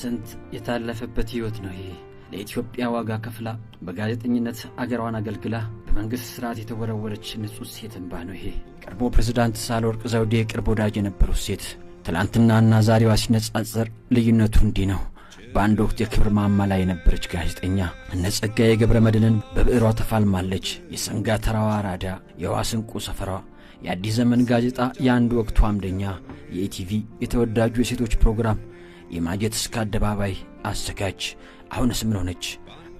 ስንት የታለፈበት ሕይወት ነው ይሄ። ለኢትዮጵያ ዋጋ ከፍላ በጋዜጠኝነት አገሯን አገልግላ በመንግሥት ሥርዓት የተወረወረች ንጹሕ ሴት እንባ ነው ይሄ። ቀድሞ ፕሬዝዳንት ሳህለወርቅ ዘውዴ የቅርብ ወዳጅ የነበሩት ሴት ትላንትናና ዛሬዋ ሲነጻጸር ልዩነቱ እንዲህ ነው። በአንድ ወቅት የክብር ማማ ላይ የነበረች ጋዜጠኛ እነ ጸጋዬ ገብረ መድኅንን በብዕሯ ተፋልማለች። የሰንጋ ተራዋ አራዳ፣ የዋስንቁ ሰፈሯ፣ የአዲስ ዘመን ጋዜጣ የአንድ ወቅቱ አምደኛ፣ የኢቲቪ የተወዳጁ የሴቶች ፕሮግራም የማጀት እስከ አደባባይ አዘጋጅ። አሁንስ ምን ሆነች?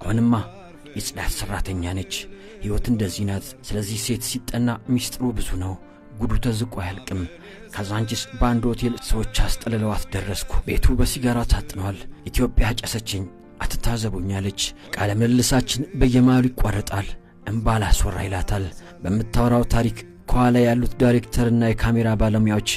አሁንማ የጽዳት ሠራተኛ ነች። ሕይወት እንደዚህ ናት። ስለዚህ ሴት ሲጠና ሚስጥሩ ብዙ ነው። ጉዱ ተዝቆ አያልቅም። ካዛንቺስ በአንድ ሆቴል ሰዎች አስጠልለዋት ደረስኩ። ቤቱ በሲጋራ ታጥኗል። ኢትዮጵያ ጨሰችኝ፣ አትታዘቡኝ አለች። ቃለ ምልልሳችን በየመሃሉ ይቋረጣል። እምባ ላስወራ ይላታል። በምታወራው ታሪክ ከኋላ ያሉት ዳይሬክተርና የካሜራ ባለሙያዎች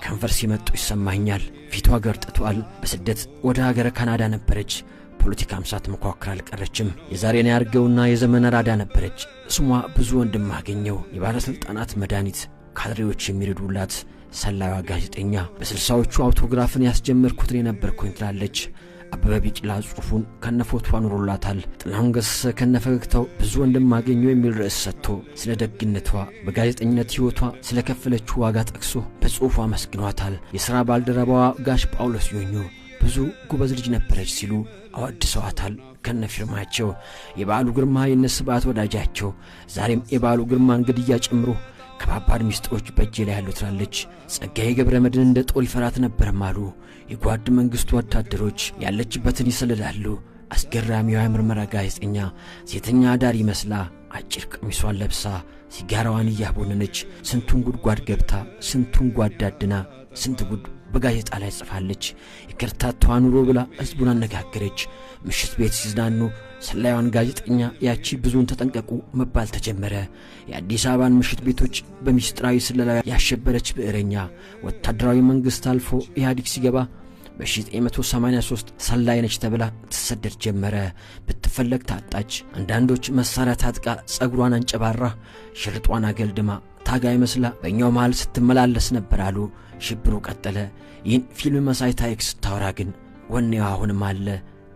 ከንፈር ሲመጡ ይሰማኛል። ፊቷ ገርጥቷል። በስደት ወደ ሀገረ ካናዳ ነበረች። ፖለቲካም ሳትሞካክር አልቀረችም። የዛሬን ያርገውና የዘመን ራዳ ነበረች። ስሟ ብዙ ወንድም አገኘው። የባለሥልጣናት መድኃኒት፣ ካድሬዎች የሚረዱላት ሰላዩዋ ጋዜጠኛ። በስልሳዎቹ አውቶግራፍን ያስጀመርኩት እኔ ነበርኩኝ ትላለች። አበበ ቢቂላ ጽሑፉን ከነፎቶ አኑሮላታል። ጥላሁን ገሰሰ ከነፈገግታው ብዙ ወንድም አገኘው የሚል ርዕስ ሰጥቶ ስለ ደግነቷ፣ በጋዜጠኝነት ሕይወቷ ስለ ከፈለችው ዋጋ ጠቅሶ በጽሑፉ አመስግኗታል። የሥራ ባልደረባዋ ጋሽ ጳውሎስ ኞኞ ብዙ ጎበዝ ልጅ ነበረች ሲሉ አወድሰዋታል ከነፊርማቸው። የበዓሉ ግርማ የነስብዓት ወዳጃቸው ዛሬም የበዓሉ ግርማን ግድያ ጨምሮ ከባባድ ሚስጥሮች በእጄ ላይ ያሉ ትላለች። ጸጋዬ ገብረ መድኅን እንደ ጦር ይፈራት ነበርም አሉ። የጓድ መንግሥቱ ወታደሮች ያለችበትን ይሰልላሉ። አስገራሚዋ የምርመራ ጋዜጠኛ ሴተኛ አዳሪ መስላ አጭር ቀሚሷን ለብሳ ሲጋራዋን እያቦነነች ስንቱን ጉድጓድ ገብታ ስንቱን ጓድ አድና ስንት ጉድ በጋዜጣ ላይ ጽፋለች። የከርታታዋ ኑሮ ብላ ሕዝቡን አነጋገረች። ምሽት ቤት ሲዝናኑ ሰላዩዋን ጋዜጠኛ ያቺ ብዙን ተጠንቀቁ መባል ተጀመረ። የአዲስ አበባን ምሽት ቤቶች በሚስጥራዊ ስለላ ያሸበረች ብዕረኛ ወታደራዊ መንግሥት አልፎ ኢህአዴግ ሲገባ በ1983 ሰላይ ነች ተብላ ትሰደድ ጀመረ። ብትፈለግ ታጣች። አንዳንዶች መሳሪያ ታጥቃ ጸጉሯን አንጨባራ ሽርጧን አገልድማ ታጋይ መስላ በእኛው መሃል ስትመላለስ ነበር አሉ። ሽብሩ ቀጠለ። ይህን ፊልም መሳይ ታሪክ ስታወራ ግን ወኔዋ አሁንም አለ።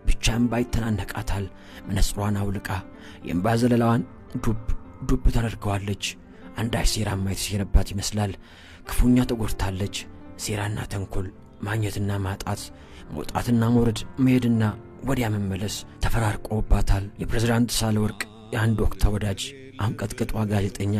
ብቻ እምባ ይተናነቃታል። መነጽሯን አውልቃ የእምባ ዘለላዋን ዱብ ዱብ ታደርገዋለች። አንዳች ሴራማ የተሴረባት ይመስላል። ክፉኛ ተጎድታለች። ሴራና ተንኮል፣ ማግኘትና ማጣት፣ መውጣትና መውረድ፣ መሄድና ወዲያ መመለስ ተፈራርቆባታል። የፕሬዝዳንት ሳህለወርቅ የአንድ ወቅት ወዳጅ አንቀጥቅጧ ጋዜጠኛ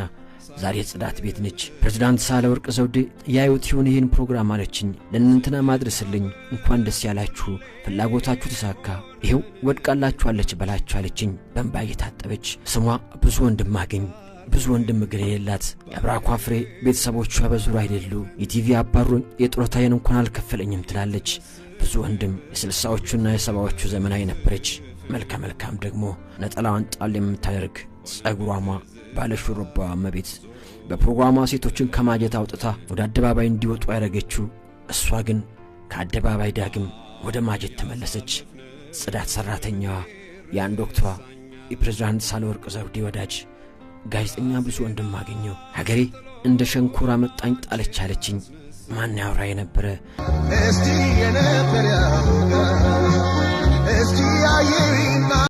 ዛሬ ጽዳት ቤት ነች። ፕሬዝዳንት ሳህለወርቅ ዘውዴ ያዩት ይሁን ይህን ፕሮግራም አለችኝ። ለእንትና ማድረስልኝ፣ እንኳን ደስ ያላችሁ፣ ፍላጎታችሁ ተሳካ፣ ይኸው ወድቃላችኋለች በላችሁ አለችኝ በእንባ እየታጠበች። ስሟ ብዙ ወንድም አገኝ ብዙ ወንድም ግን የሌላት የአብራኳ ፍሬ ቤተሰቦቿ በዙር አይደሉ። የቲቪ አባሮኝ የጡረታዬን እንኳን አልከፈለኝም ትላለች። ብዙ ወንድም የስልሳዎቹና የሰባዎቹ ዘመናዊ ነበረች። መልከ መልካም ደግሞ ነጠላዋን ጣል የምታደርግ ጸጉሯማ ባለሹሩባዋ እመቤት በፕሮግራሟ ሴቶችን ከማጀት አውጥታ ወደ አደባባይ እንዲወጡ ያደረገችው፣ እሷ ግን ከአደባባይ ዳግም ወደ ማጀት ተመለሰች። ጽዳት ሠራተኛዋ የአንድ ወቅቷ የፕሬዝዳንት ሳህለወርቅ ዘውዴ ወዳጅ ጋዜጠኛ ብዙ ወንድም አገኘው ሀገሬ እንደ ሸንኮራ መጣኝ ጣለች አለችኝ። ማን ያውራ የነበረ? እስቲ የነበር ያውጋ፣ እስቲ ያየና